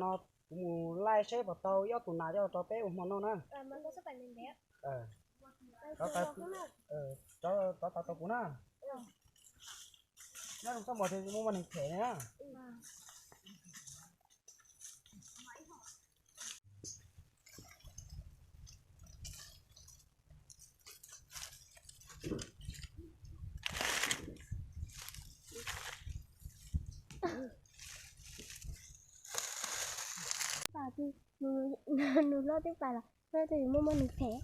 No kuv mus laij seb puas tau ob tug nas coj rau peb ua hmo noj na. Rov tau tau kuv na. Nyob zoo txoj muag thiaj muaj muaj neeg them na. Nws hlob twb pais los, nws muaj muaj nws phem.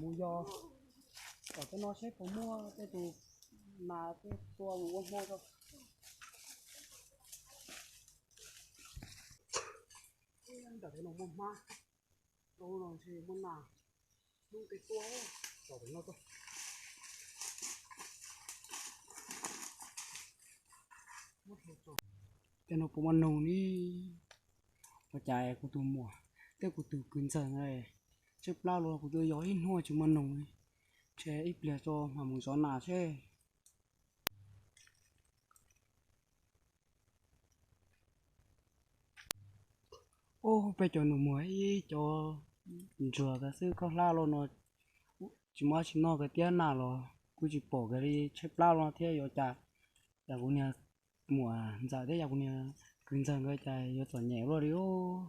Mus yos tom tej no seb puas muaj tej tus nas tej tua mus ua hmo rau. Nram tej no muaj hmab, rau no ntshe muaj nas hnub tej tua tom no. Tej no puas muaj noog li? Ua cas kuv tus muam thiab kuv tus kwv ntxawg tshaib plab los kuv twb yos ib hnub tsis muaj noog li. Ntshe ib pliag tso mam mus zov nas seb. Ub, peb cov nus muag ib cov ntsuag xwb, khaub hlab los no tsis muaj dab tsi noj kiag thiab, nas los kuj tsis pom kiag li, tshaib plab los no thiab. Yuav cas, yog kuv niag muam ntxawm thiab yog kuv niag kwv ntxawg nkawd cas yuav txom nyem luaj li os.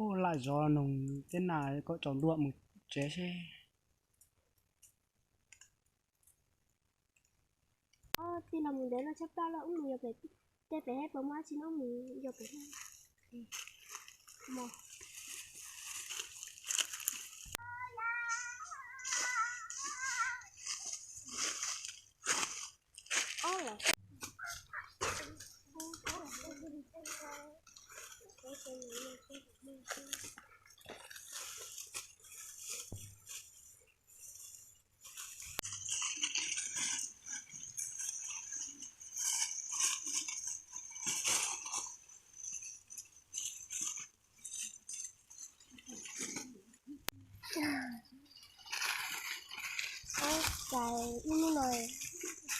Ub, lam zov noog thiab nas kom tsaus ntuj mus tsev seb. Tij laug mus ntev no tshaib plab lawm, wb mus yos pem tej pem seb puas muaj dab tsi noj mus yos pem. Ub, cas ib hnub no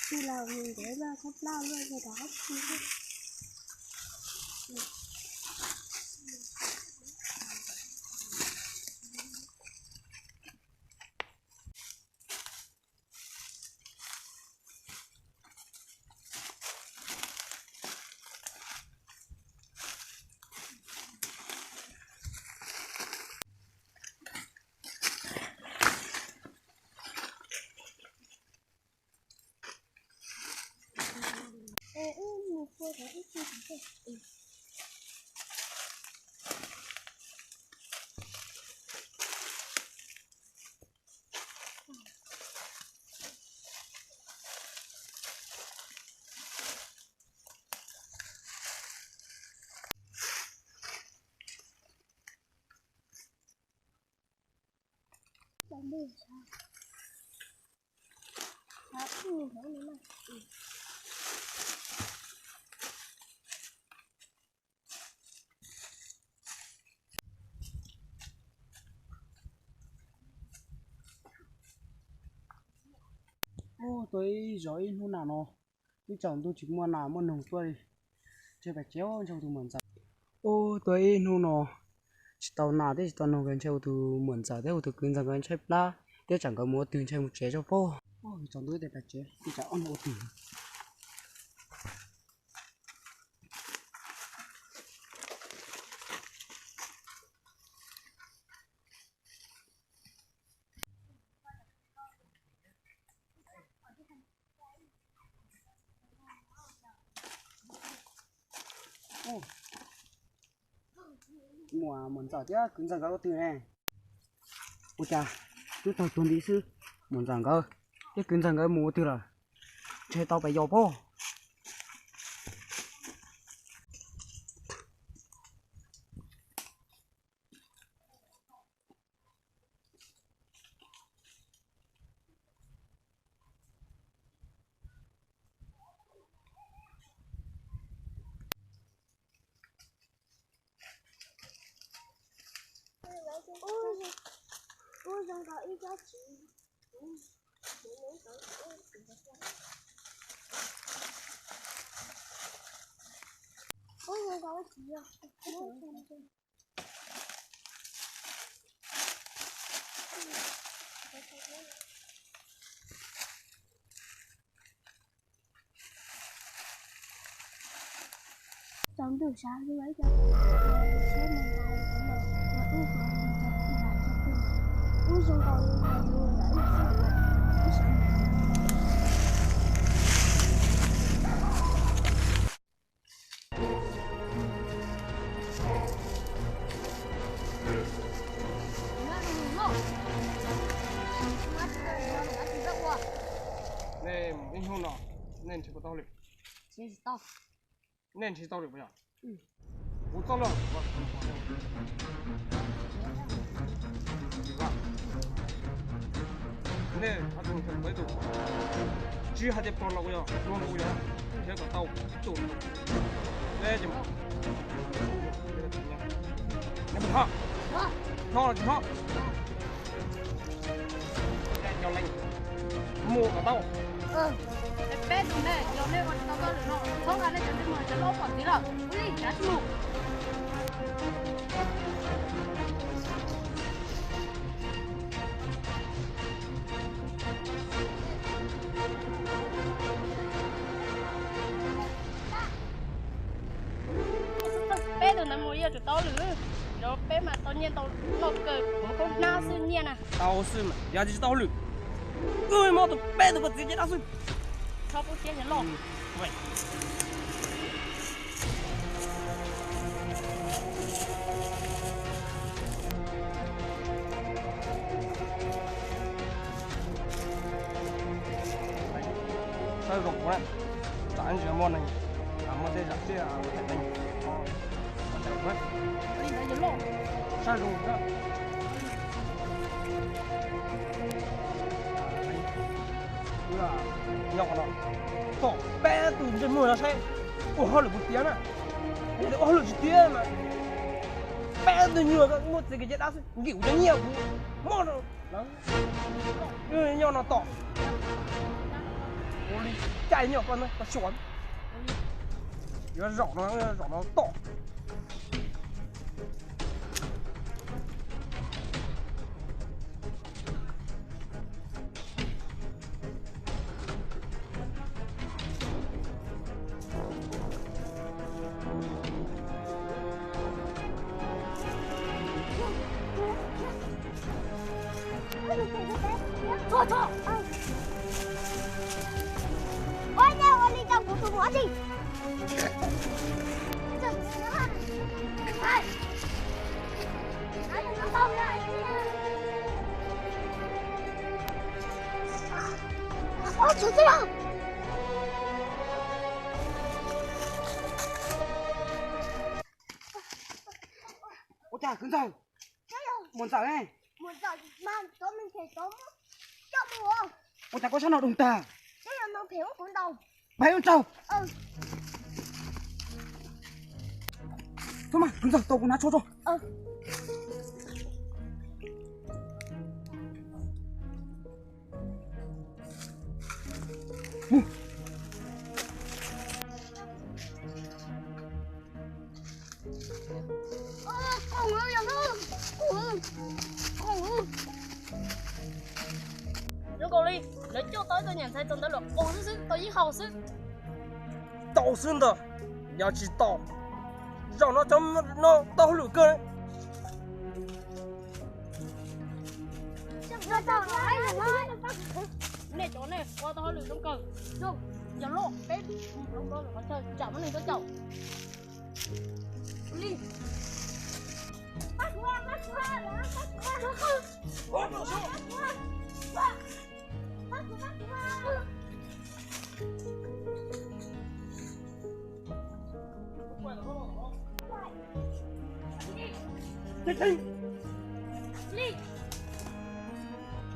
tij laug mus ntev no tshaib plab luaj, yog rov qab tsis. Ub, tuaj ib zos ib hnub nas no, ib tsaus ntuj tsis muaj nas muaj noog tuaj li. Ntshe pem tsev ntshe kuv tus muam ntxawm. Ub, tuaj ib hnub no tsis tau nas thiab tsis tau noog, ntshe kuv tus muam ntxawm thiab kuv tus kwv ntxawg nkawd tshaib plab thiab tsam nkawd mus ua twg ntshe mus tsev tso pob. Ub, tsaus ntuj tej pem tsev ib tsam ob hnub ua twg. Muam, muam ntxawm thiab kwv ntxawg nkawd ua twg ne? Ua cas twb tag tuag nti xwb, muam ntxawm nkawd thiab kwv ntxawg nkawd mus ua twg lawm? Ntshe tau pem yos pob. Tsaus ntuj sawv los ib co tub tub sab me ntawd los wb hu hu cov tij laug cov phooj ywg, wb zoo nkaus li los yus lawm ib sij hawm wb sawv ntxov. Nej ib hnub no nej nrhiav puas tau lwm? Nej nrhiav tau lwm puas yog? Kuv txoj loj. Nej nrhiav tau peb tus, tsis hais tias pog los kuj yog, hluas los kuj yog, nrhiav kom tau ib tus. Nej ces nej mus hno, hno los tsis hno. Cov leej mus kom tau. Peb tus ne, yog nej ua tsis tau txoj lwm no, txhob nqa nej cov ntsej muag cov loj pom txiv lawm, wb li kav tsij mus. Peb tus ntawd mus yog tsum tau lwm, yog peb mas tau nyiaj ntau noj kawg, kuv khaub hnab xwb nyiaj na. Tau xwb mas yog tsis tau lwm, wb muab tus peb tus poj txiv caj dab xwb. Txhob pub siab yog loj. Sawv zoo na, tam ntsis muaj neeg, muaj tej zam txiaj hais neeg. Sawv zoo na. Nyob no tom peb tus ntsej muag no saib ua hauj lwm puas tiav na. Yog tias ua hauj lwm tsis tiav mas peb tus nyuag muaj txiv kev caj dab xwb, nkim kuv cov nyiaj kuv mob. Nyob no tom ua li caij nyob koj na koj xyuas. Yuav zaum no, zaum no tom. Ua li cas kuv tus muam tsis Ua cas kwv ntxawg, muam ntxawm ne? Ua cas koj sab no dum tag? Pab ub tsaug. Txhob mas, kwv ntxawg, tau kuv hnav tsho tso. Zoo nkaus li lawv coj tau ib tug niam ntxhais txog ntawd lawm, qaug xwb xwb, tau ib hau xwb. Tau xwb ntag, yog tsis tau, zaum no cov no tau hauj lwm kawg. Nej cov nej ua tau hauj lwm zoo kawg, yog loj peb tsam muab neeg coj caum.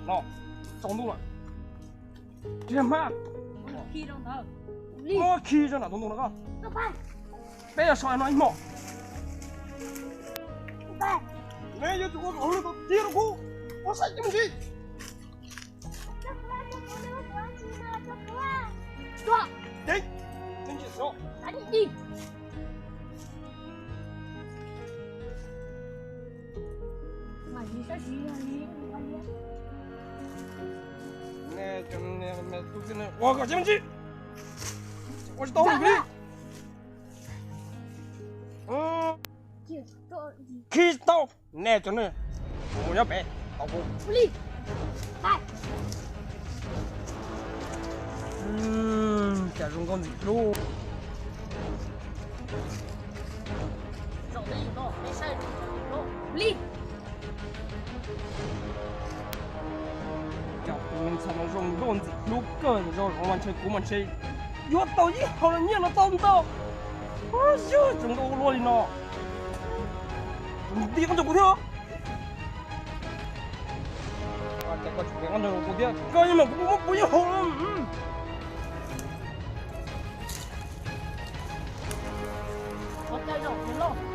Los, tsaus ntuj lawm. Tsis hma. Muab khi rau nram tus ntoo no koj. Peb yuav so no ib hmos. Neb yuav tsum ua kom hauj lwm tau tiav rau kuv, ua saib cov me ntsis. Ib. Ua kom tsis ua tsis tau li. Khib tau. Nej cov nej mus nyob pem tau kuv. Cas zoo nkauj ntxim hlub. Li. Cas tus neeg ntxhais no zoo nkauj ntxim hlub kawg, zoo mas ntshe kuv mas ntshe yuav tau ib hau nyiaj no tau ntau. Yog zoo nkauj ua luaj li no, nti koj nrog kuv thiab. Cas koj tsis nti koj nrog kuv thiab, koj yeej mas kuv muab kuv ib hau.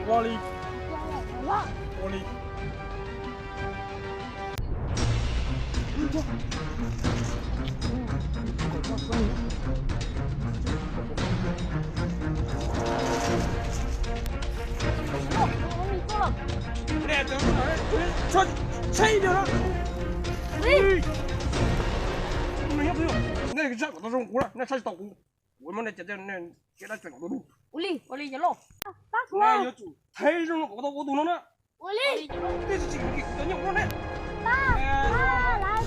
Ua li. Ua li. Nej zaj kom tau zoo kuv, nej saib tsis tau kuv, kuv muab nej cov dab tsi kom tau dub. Ua li, ua li cov loj. Nej yuav tsum thev zoo kom tau ua tus no na. Ua li. Tej tsis tsim kuv cov nyiaj ua ne.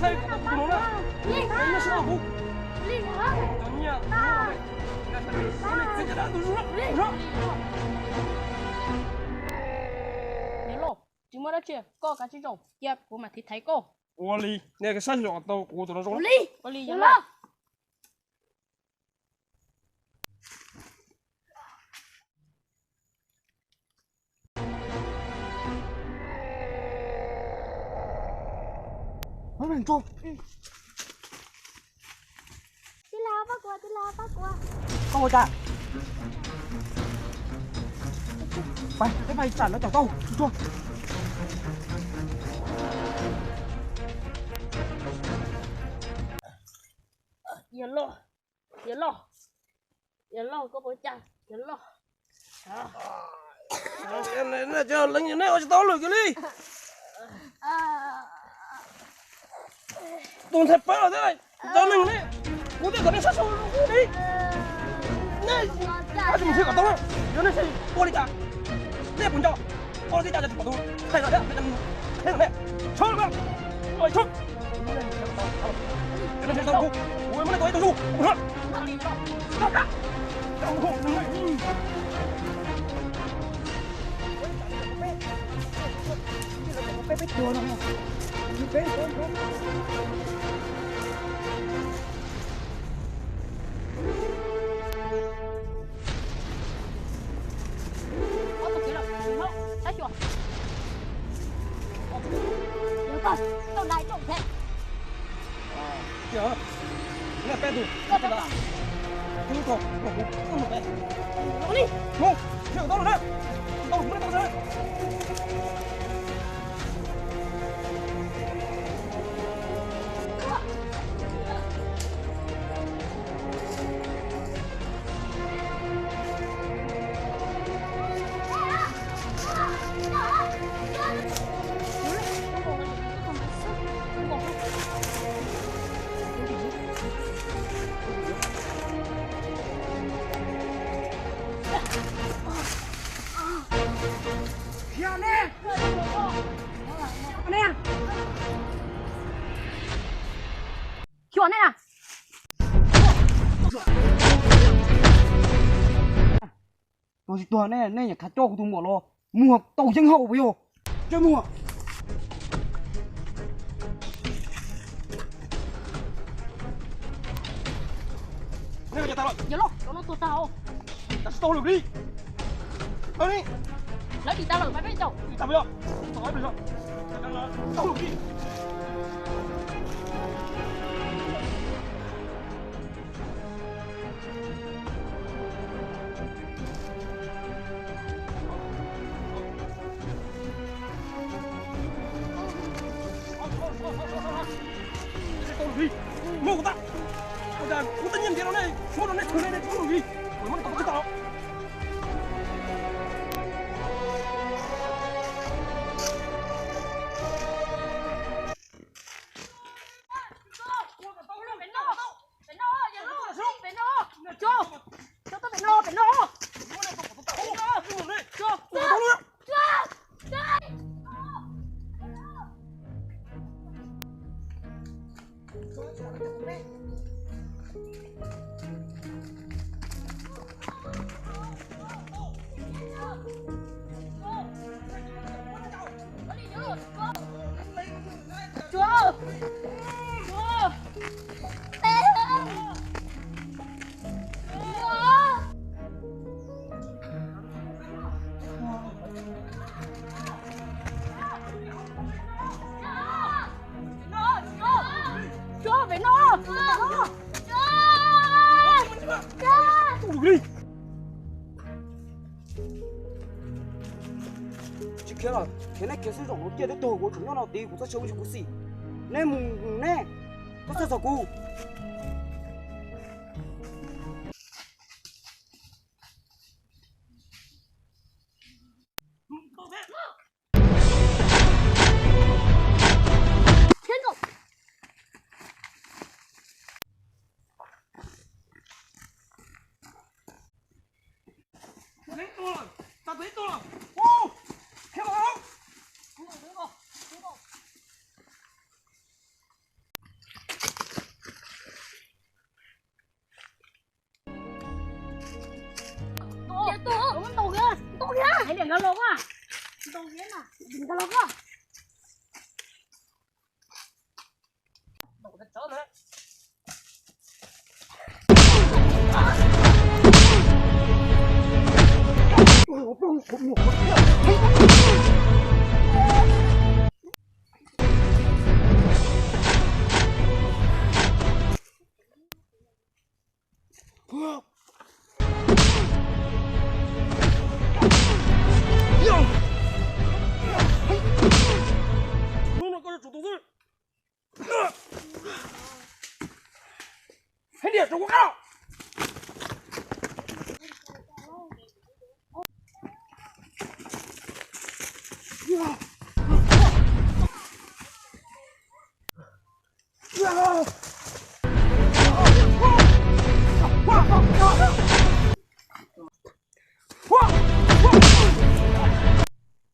Saib kom tau ua tus no na. Nej saib tau kuv cov nyiaj. Cov dab tus zoo na. Cov loj, tsis muaj dab tsi, koj kav tsij zoo, cia kuv mam thaiv thaiv koj. Ua li, nej saib kom tau kuv tus no zoo. Ua li, ua li cov loj. Tij laug, pab kuv, tij laug, pab kuv. Koj ua cas? Pab, peb pab ib tsam no caum tau. Yawg loj, yawg loj, yawg loj, koj puas cas yawg loj? Nej ua tsis tau lwm kiag li. Tus ntxhais pab los thiab, cov neeg ne, kuv twb kom nej saib saib li. Nej, nej tsis mus nrhiav kom tau na, yog nej saib ua li cas, nej puas nco, ua li cas tsis pom tus ntxhais los thiab, nej, nej, tshawb, tshawb. Kuv muab nej tua ib tug zus. Xyuas nej na. Tuag tsis tuag nej, nej niam khav coj kuv tus muam los muag tau yeeb hau puas yog? Nej ua cas tag lawm? Yawg loj, cov no tuag tag os. Cas tsis tau lwm li? Lawv dim tag lawm, pab peb caum. Dim tag puas yog? Tau lwm li. Muab kuv tag. Ua cas kuv tej nyiaj ntiav rau nej, muab rau nej tag nej tsis muab lwm li. Kuv muab nej tau tsis tau. Khiav nej khiav xwb, zaum no kiag twb tuag, kuv tseem nyob no tid, kuv txhob tsis ua kuv xim. Nej mus ne, txhob txog kuv.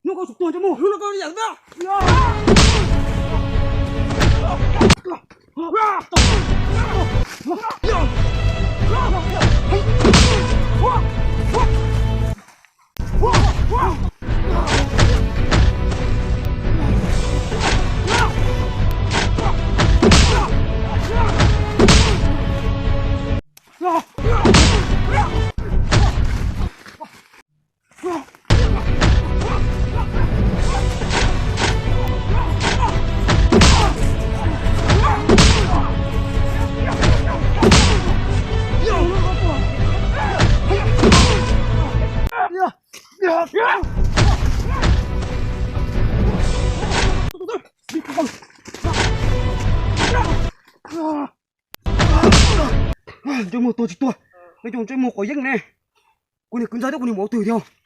Hnub koj tsum tuag ntsej muag, hnub no koj yam ntag. Ntsej muag tuag tsis tuag, nws cov ntsej muag quav yeeb ne. Kuv niag kwv ntxawg thiab kuv niag muam ua twg thiab?